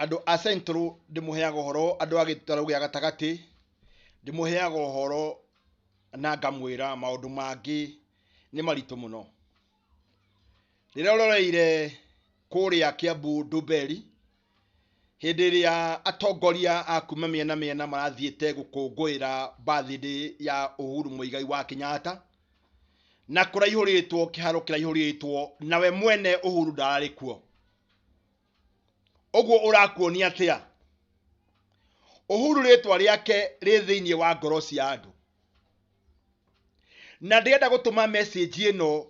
Andũ a Central ndĩmũheaga ũhoro, andũ a gĩtarũ gĩa gatagatĩ ndĩmũheaga ũhoro na ngamwĩra maũndũ mangĩ nĩ maritũ mũno. Rĩrĩa ũroreire kũrĩa Kiambu Ndumberi, hĩndĩ ĩrĩa atongoria a kuma mĩena mĩena marathiĩte gũkũngũĩra birthday ya Uhuru Muigai wa Kenyatta, na kũraihũrĩtwo kĩharo kĩraihũrĩtwo na we mwene Uhuru ndararĩ kuo. Ũguo ũrakuonia atĩa? Uhuru rĩtwa rĩake rĩ thĩinĩ wa ngoro cia andũ. Na ndĩrenda gũtũma message ĩno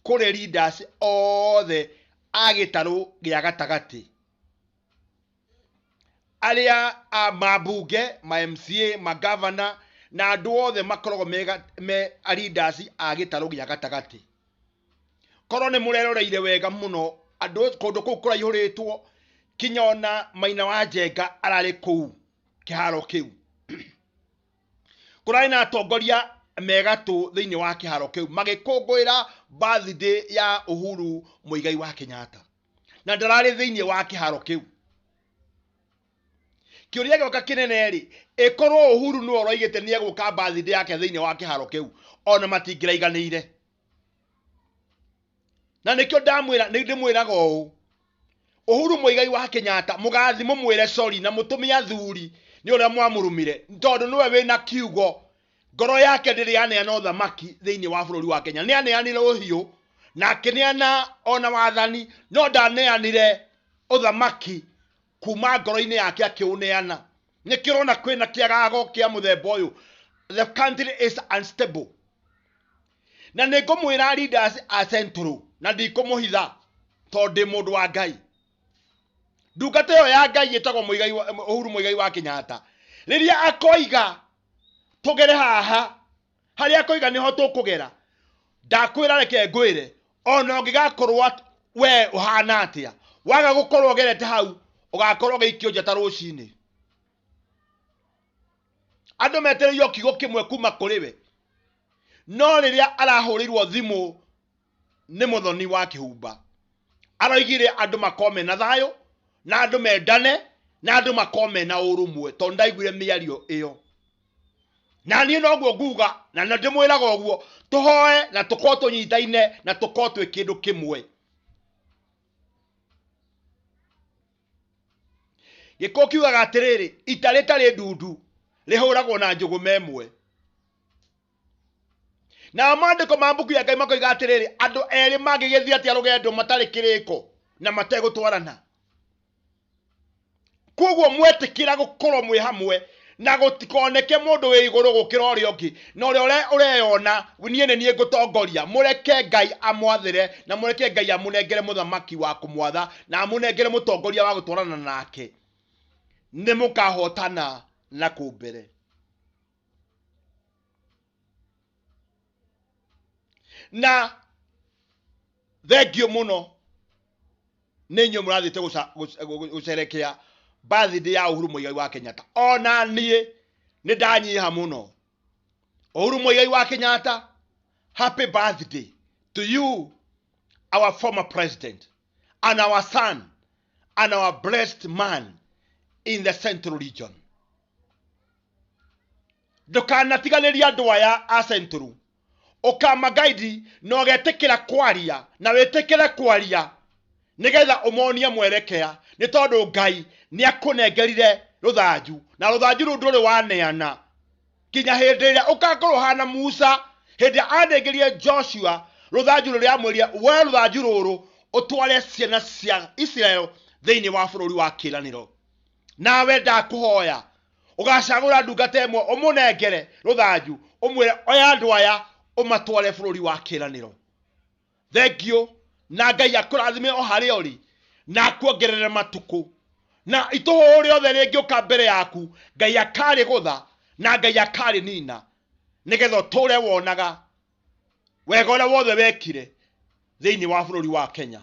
kũrĩ leaders othe a gĩtarũ gĩa gatagatĩ. Arĩa a mambunge, ma MCA, ma governor na andũ othe makoragwo me leaders a gĩtarũ gĩa gatagatĩ. Korwo nĩ mũreroreire wega mũno andũ kũndũ kũu kũraihũrĩtwo kinya ona Maina wa Njenga ararĩ kũu kĩharo kĩu. Kũrarĩ na atongoria megatũ thĩinĩ wa kĩharo kĩu magĩkũngũĩra birthday ya Uhuru Muigai wa Kenyatta na ndararĩ thĩinĩ wa kĩharo kĩu. Kĩũria gĩoka kĩnene rĩ, ĩkorwo Uhuru nĩwe ũroigĩte nĩ egũka birthday yake thĩinĩ wa kĩharo kĩu, ona matingĩraiganĩire. Na nĩkĩo ndamwĩra, nĩ ndĩmwĩraga ũũ, Uhuru Muigai wa Kenyatta mũgathi mũmwĩre sorry na mũtũme athuri nĩ ũrĩa mwamũrumire, tondũ nĩwe wĩna kiugo. Ngoro yake ndĩrĩ yaneana ũthamaki thĩinĩ wa bũrũri wa Kenya. Nĩ aneanire ũhiũ na akĩneana ona wathani, no ndaneanire ũthamaki kuma ngoro-inĩ yake akĩũneana. Nĩkĩo ũrona kwĩna kĩagago kĩa mũthemba ũyũ. The country is unstable. Na nĩ ngũmwĩra leaders a Central, na ndikũmũhitha tondũ ndĩ mũndũ wa Ngai. Ndungata ĩyo ya Ngai ĩtagwo Uhuru Muigai wa Kenyatta, rĩrĩa akoiga tũgere haha, harĩa akoiga nĩho tũkũgera, ndakwĩra reke ngwĩre, ona ũngĩgakorwo we ũhana atĩa, waga gũkorwo ũgerete hau, ũgakorwo ũgĩikio nja ta rũcinĩ. Andũ metereire o kiugo kĩmwe kuma kũrĩ we, no rĩrĩa arahũrĩirwo thimũ nĩ Mũthoni wa Kĩhumba, aroigire andũ makorwo mena thayũ, na andũ mendane, na andũ makorwo mena ũrũmwe, tondũ ndaiguire mĩario ĩyo. Na niĩ noguo nguga, na nĩ ndĩmwĩraga ũguo, tũhoe na tũkorwo tũnyitaine na tũkorwo twĩ kĩndũ kĩmwe. Gĩkũyũ kiugaga atĩrĩrĩ, ita rĩtarĩ ndundu rĩhũragwo na njũgũma ĩmwe. Nao maandĩko ma mbuku ya Ngai makoiga atĩrĩrĩ, andũ erĩ mangĩgĩthiĩ atĩa rũgendo matarĩ kĩrĩko na mategũtwarana? Koguo mwetĩkĩra gũkorwo mwĩ hamwe na gũtikoneke mũndũ wĩ igũrũ gũkĩra ũrĩa ũngĩ, na ũrĩa ũreyona niĩ nĩ niĩ ngũtongoria, mũreke Ngai amwathĩre na mũreke Ngai amũnengere mũthamaki wa kũmwatha na amũnengere mũtongoria wa gũtwarana nake, nĩ mũkahotana na kũu mbere. Na thengiũ mũno nĩ inyuĩ mũrathiĩte gũcerekea birthday ya Uhuru Muigai wa Kenyatta. Ona niĩ nĩ ndanyiha mũno. Uhuru Muigai wa Kenyatta, happy birthday to you, our former president and our son and our blessed man in the Central Region. Ndũkanatiganĩrie andũ aya a Central, ũkamagaidi na ũgetĩkĩra kwaria na wĩtĩkĩre kwaria nĩgetha ũmonie mwerekea, nĩ tondũ Ngai nĩ akũnengerire rũthanju na rũthanju rũu ndũrĩ waneana nginya hĩndĩ ĩrĩa ũgakorwo ũhana Musa hĩndĩ ĩrĩa anengerire Joshua rũthanju rũrĩa amwĩrire, we rũthanju rũrũ ũtware ciana cia Isirael thĩinĩ wa bũrũri wa kĩĩranĩro. Nawe ndakũhoya ũgacagũra ndungata ĩmwe ũmũnengere rũthanju ũmwĩre oya andũ aya ũmatware bũrũri wa kĩĩranĩro. Thengiũ na Ngai akũrathime o harĩa ũrĩ na akuongerere matukũ, na itũhũhũ rĩothe rĩngĩũka mbere yaku Ngai akarĩgũtha na Ngai akarĩnina, nĩgetha ũtũre wonaga wega ũrĩa wothe wekire thĩinĩ wa bũrũri wa Kenya.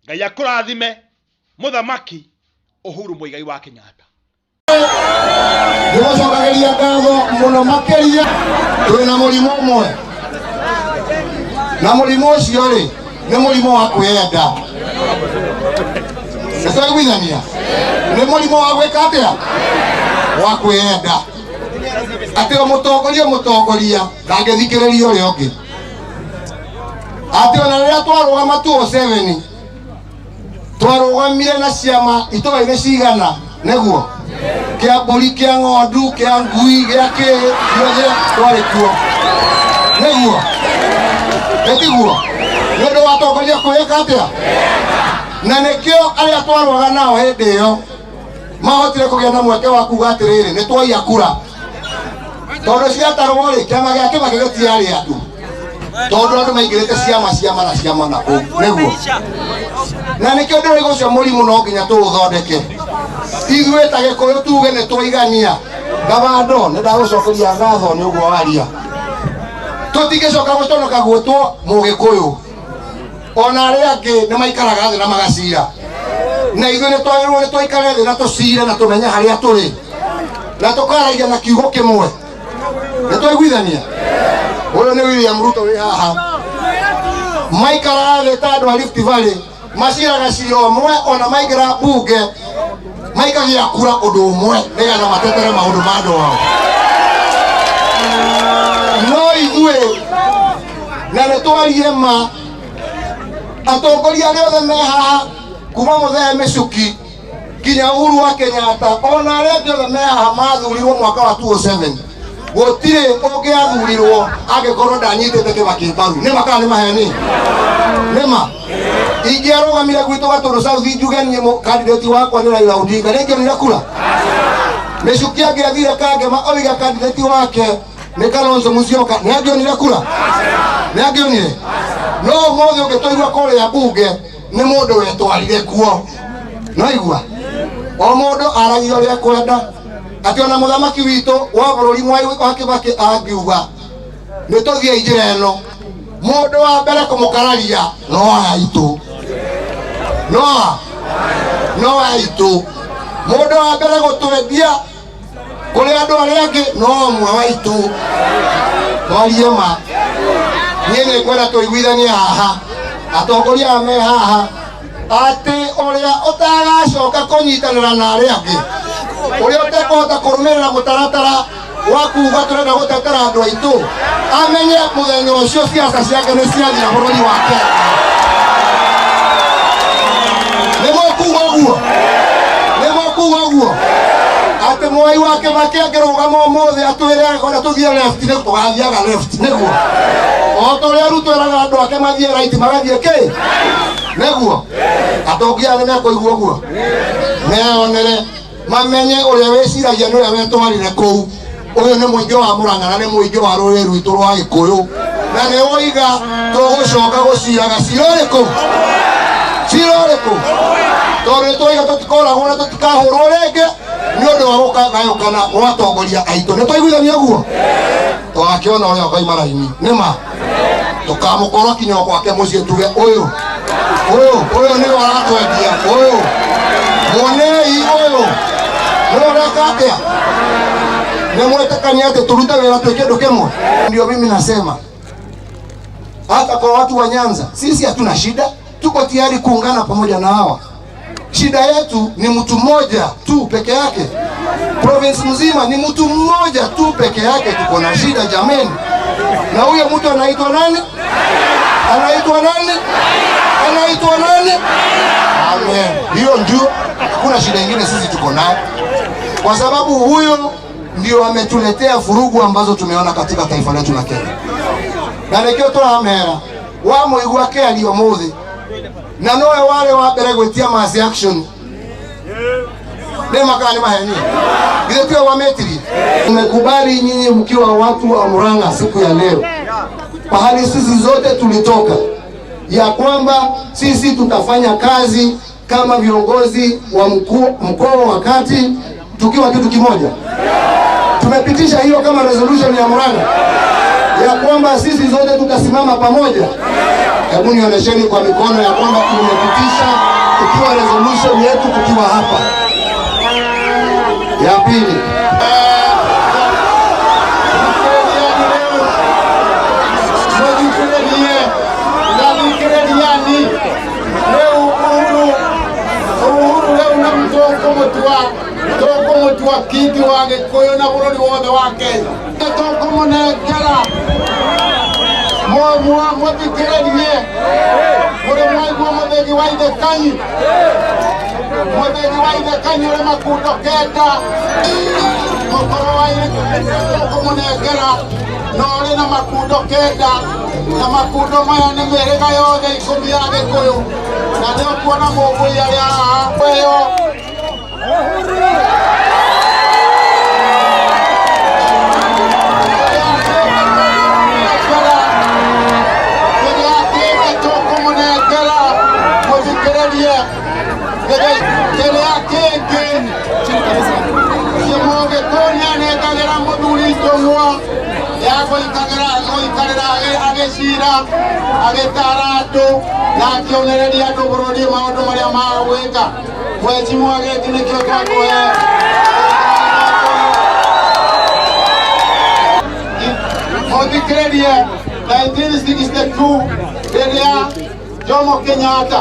Ngai akũrathime mũthamaki Uhuru Muigai wa Kenyatta. Ndĩmũcokagĩria ngatho mũno makĩria. Twĩna mũrimũ ũmwe, na mũrimũ ũcio rĩ nĩ mũrimũ wa kwĩyenda. Nĩtwaiguithania? Nĩ mũrimũ wa gwĩka atĩa? Wa kwĩyenda. Atĩ o mũtongoria mũtongoria ndangĩthikĩrĩria ũrĩa ũngĩ. Atĩ ona rĩrĩa twarũgama 2007 twarũgamire na ciama itũra-inĩ cigana nĩguo kĩa mbũri kĩa ng'ondu kĩa ngui gĩa kĩ gĩothe twarĩ kuo nĩguo ĩtiguo nĩ ũndũ wa atongoria kwĩĩka atĩa na nĩkĩo arĩa twarũaga nao hĩndĩ ĩyo mahotire kũgĩa na mweke wa kuga atĩrĩrĩ nĩ twaiya kura tondũ ciatarwo rĩ kĩama gĩa Kĩbakĩ gĩtiarĩ andũ tondũ andũ maingĩrĩte ciama ciama na ciama na kũu nĩguo na nĩkĩo ndĩrauga ũcio mũrimũ no nginya tũũthondeke ithuĩ ta Gĩkũyũ tuge nĩ twaigania Gabando nĩ ndagũcokeria ngatho nĩ ũguo waria tũtingĩcoka gũconoka gwĩtwo Mũgĩkũyũ ona arĩa angĩ nĩ maikaraga thĩ na magacira na ithuĩ nĩ twagĩrĩirwo nĩ tũikare thĩ na tũcire na tũmenye harĩa tũrĩ na tũkaragia na kiugo kĩmwe nĩ twaiguithania ũyũ nĩ William Ruto wĩ haha maikaraga thĩ ta andũ a Rift Valley maciraga cira ũmwe ona maingĩra mbunge maikagia kura ũndũ ũmwe nĩgetha matetere maũndũ ma andũ ao no ithuĩ na nĩ twarie ma atongoria arĩa othe me haha kuma mũthee Mĩcuki nginya Uhuru wa Kenyatta ona arĩa angĩ othe me haha mathurirwo mwaka wa 2007 gũtirĩ ũngĩathurirwo angĩkorwo ndanyitĩte Kĩbakĩ mbaru nĩ ma kana nĩ maheni nĩ ma ingĩarũgamire gwitũ Gatũndũ South njuge niĩ candidate wakwa nĩ Raila Odinga nĩ ingĩonire kura Mĩcuki angĩathire Kangema oige candidate wake nĩ Kalonzo Musyoka nĩ angĩonire kura nĩ angĩonire no ũmũthĩ ũngĩtũigua kũrĩa mbunge nĩ mũndũ wetwarire kuo no igua o mũndũ aragia ũrĩa ekwenda atĩ ona mũthamaki witũ wa bũrũri Mwai wa Kĩbakĩ angiuga nĩ tũthiĩ njĩra ĩno mũndũ wa mbere kũmũkararia no aya aitũ no aya aitũ mũndũ wa mbere gũtwendia kũrĩ andũ arĩa angĩ no ũmwe wa itũ twarie ma niĩ nĩ ngwenda tũiguithanie haha atongoria aya me haha atĩ ũrĩa ũtagacoka kũnyitanĩra na arĩa angĩ ũrĩa ũtekũhota kũrũmĩrĩra mũtaratara wa kuga tũrenda gũtetera andũ aitũ amenye mũthenya ũcio siasa ciake nĩ ciathira bũrũri wa Kenya nĩ mũkuga ũguo nĩ mũkuga ũguo atĩ Mwai wa Kĩbakĩ angĩrũgama ũmũthĩ atwĩre akwenda tũthiĩ left nĩ tũgathiaga left nĩguo o ta ũrĩa Ruto eraga andũ ake mathiĩ right magathiĩ kĩ nĩguo atongoria aya nĩ mekũigua ũguo meyonere mamenye ũrĩa wĩciragia nĩ ũrĩa wetwarire kũu ũyũ nĩ mũingĩ wa Mũrang'a na nĩ mũingĩ wa rũrĩrĩ rwitũ rwa Gĩkũyũ na nĩ woiga tũgũcoka gũciraga cira ũrĩkũ cira ũrĩkũ tondũ nĩ twoiga tũtikoragwo na tũtikahũrwo rĩngĩ nĩ ũndũ wa gũkagayũkana gwa atongoria aitũ nĩ twaiguithania ũguo tũgakĩona ũrĩa ũkaima raini nĩ ma tũkamũkorwo kinya o gwake mũciĩ tuge ũyũ ũyũ ũyũ nĩwe aratwendia ũyũ muonei ũyũ nĩwe ũreka atĩa nĩ mwetĩkania atĩ tũrute wĩra twĩ kĩndũ kĩmwe ndio mimi nasema hata kwa watu wa Nyanza sisi hatuna shida tuko tayari kuungana pamoja na hawa shida yetu ni mtu mmoja tu peke yake province mzima ni mtu mmoja tu peke yake tuko na shida jameni na huyo mtu anaitwa nani anaitwa nani anaitwa nani amen hiyo ndio hakuna shida ingine sisi tuko nayo kwa sababu huyo ndio ametuletea furugu ambazo tumeona katika taifa letu la Kenya na nĩkĩo tũramera wamũigua akĩaria ũmũthĩ na nowe warĩ wa mbere gwĩtia mass action nĩ makaa nĩ maheni githĩ tiwe wametirie tumekubali nyinyi mkiwa watu wa Murang'a siku ya leo pahali sisi zote tulitoka ya kwamba sisi tutafanya kazi kama viongozi wa mkoa wa kati tukiwa kitu kimoja. Tumepitisha hiyo kama resolution ya Murang'a ya kwamba sisi zote tutasimama pamoja. Hebu nionyesheni kwa mikono ya kwamba tumepitisha ikiwa resolution yetu tukiwa hapa. Ya pili, Mũthikĩrĩrie ndathikĩrĩriani rĩu Uhuru Uhuru rĩu na tũkũmũtua Njũng'wa tũkũmũtua kingi wa Gĩkũyũ na bũrũri wothe wa Kenya. Tũkũmũnengera mũthikĩrĩrie mũrĩ mwaigua mũthĩgi wa Ithekanyi, mũthĩgi wa Ithekanyi ũrĩ makundo kenda, mũkoro wa tũkũmũnengera na ũrĩ na makundo kenda, na makundo maya nĩ mĩhĩrĩga yothe 10 ya Gĩkũyũ, na nĩ ũkuona mũngũi arĩa haha ĩyo. Tũkũmũnengera mũthikĩrĩrie kĩrĩa kĩngĩ Mũgĩkũyũ nĩanengagĩra mũthuri Njũng'wa ya gũikarĩra agĩcira agĩtara andũ na akĩonereria andũ bũrũri maũndũ marĩa magwĩka. Mheshimiwa gĩkĩ nĩkĩo twakũhe. Mũthikĩrĩrie 1962 rĩrĩa Jomo Kenyatta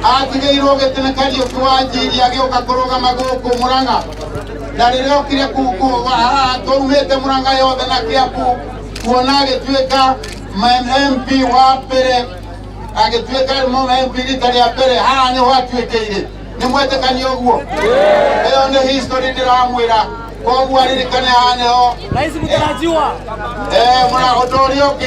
atigĩirwo gĩtĩ nĩ Kariũki wa Njiri agĩũka kũrũgama gũkũ Murang'a, na rĩrĩa okire twaumĩte Murang'a yothe na Kiambu kuona agĩtuĩka MP wa mbere, agĩtuĩka MP rita rĩa mbere, haha nĩho atuĩkĩire. Nĩ mwetĩkania ũguo? Ĩyo nĩ history ndĩramwĩra, koguo aririkane haha nĩho Rais mtarajiwa. Ũndũ ũrĩa ũngĩ.